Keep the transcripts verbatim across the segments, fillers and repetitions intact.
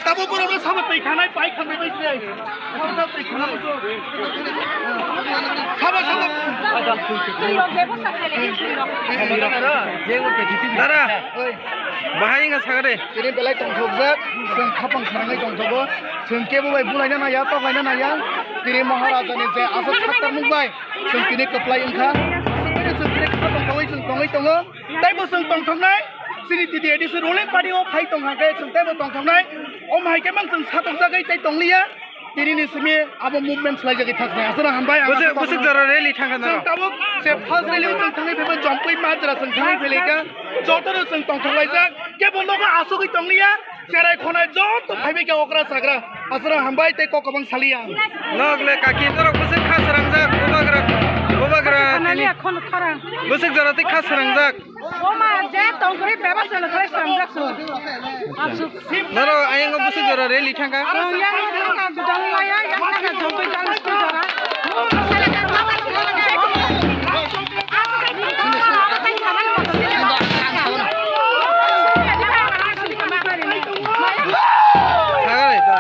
Tabo borok no sabo twi khanai, pai khanai bai twi. Sabo, sabo. Dara, bahai wngkha sakha de. Tini belai tongthokjak, chwng khapang sarangwi tongthogo. Chwng kebo bai bulaina naiya, toklaina naiya. Tini Maharaja ni je aswk saktarmung bai chwng tini kwplai wngkha. Aswk bai chwng tini khapang tongwi chwng tongwi tongo. Tei bo chwng tongthoknai, chini T T A D C ruling party o phai tong hwnkhe chwng teibo tongthoknai. Omo hai khe mang chwng satokjagwi tei tongliya. Tini ni simi abo movement swlaijagwi thaknai. Aswkno hambai, ang bwswk, aswk bwswk tongmano. Jora rally thangkha noro? Chwng tabuk se first rally o chwng thangwi phaibai, jompui majra chwng thangwi phailaikha. Jotono chwng tongthoklaijak. Kebo nogo asugwi tongliya. Cherai khonai joto phaibai khe okra chagra. Aswkno hambai tei kok kwbang saliya. Nok le kaki norok bwswk kha srangjak, bubagra, bubagra tini. Bwswk jora tei kha srangjak. Oma je tongkri bebak selo khlai swngjak su. Absu. Noro ayang o bwswk jora rally thangkha. Yang o thangkha dudang laya, yang thangkha jongkoi dang school jora. Thangare ta.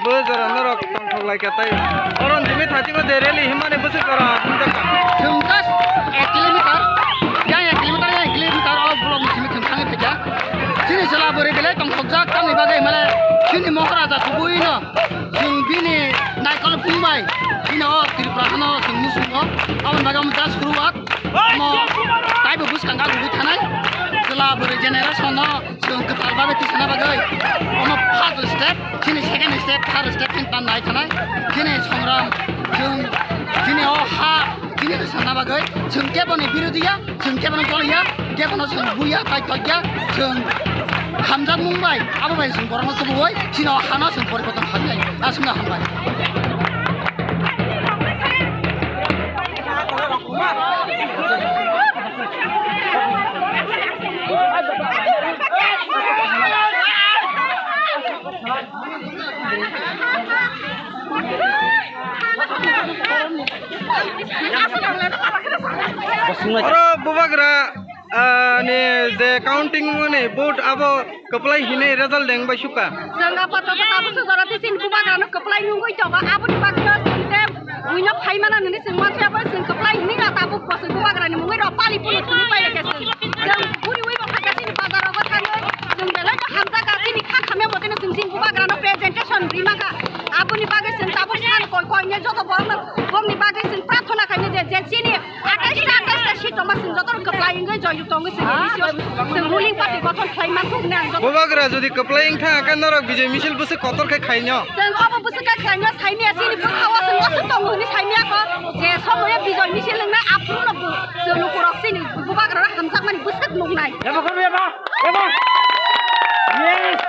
Bo jora norok tongthok lai kha tei. Oron jimi thachiko je rally himani bwswk jora thangjakha. Chwng just ek kilometer, yang ek kilometer, yang ek kilometer o block ni simi chwng thangwi phaikha. Chini chwla bwrwi belai tongthokjak, tamni bagwi himale chini Maharaja kubuino chwng bini naikol phung bai chini o Tripura hano chwng muchungo. Aboni bagwi omo just huruwak, omo taibo bwskang gagwi thanai chwla bwrwi generation no. Chwng kwtal bagwi tisana bagwi omo first step, chini second step, third step hinwi tannai thanai. Chini songram, chwng chini o ha, chini tisana bagwi chwng keboni birodhiya, chwng keboni toliya, kebono chwng buya, tai tokya, chwng hamjakmung bai, abo bai chwng borokno tubuwi, chini o hano chwng poriborton khainai. Aswkno hambai. Oro bubagra, ah, ni je counting ni vote abo kwplai hinwi result deng bai sukha. Chwng apato to tabuk se jora tei chini bubagrano kwplai nungwi tongo, aboni bagwino chwng tei buino phaimana nini chwng manse abo chwng kwplai hinwi no tabuk bo chwng bubagrani mungwi rok pali phuru thwngwi pailai khe chwng. Chwng buriwi bo kha khe chini bazar rogo thangwi chwng belai no hamjakha, chini kha khamya bo tino chwng chini bubagrano presentation rimaka. Aboni bagwi chwng tabuk sal koi koi ne joto borokno bomni bagwi chwng prarthona khainai je, je chini Atais ta, atais ta seat tongma chwng jotono kwplai wngwi joyuk tongwi chwng, ah, chwng ruling party gothon khlai man thung nang joto. Bubagra jodi kwplai wngkha, khe norok Bijoy misil bwswk kotor khe khainw? Chwng obo bwswk khe khlainw saimanya, chini bwkhao chwng aswk tongo hwnwi saimanya kho, je somoyo Bijoy misil wngnai aphuru no bo chwng lukurok chini bubagra hamjakmani bwswk nuknai. Yaba, yaba, yaba. Yes.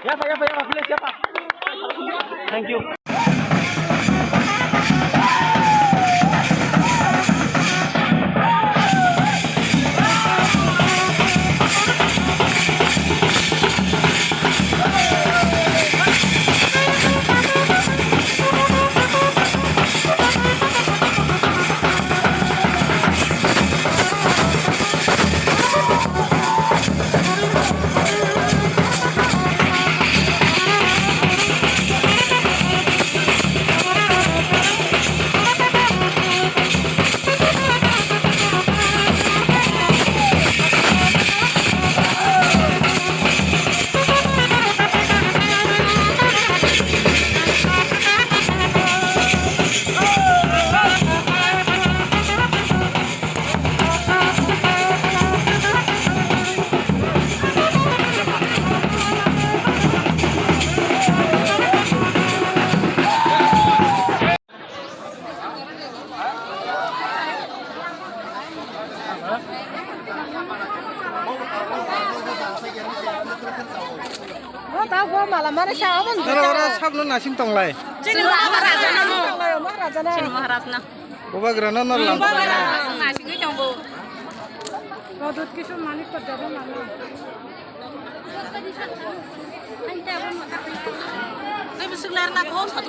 Yaba, yaba, yaba, please, yaba. Thank you. O ta go mala mare sa obo. Oro, oro sabno naising tonglai. Chini Maharajana. Chini Maharajana. Bubagrano no lam. Bubagrano naisingwi tongo. Kodut kisu manik kodut mala. Ai, bisik lerna ko sa.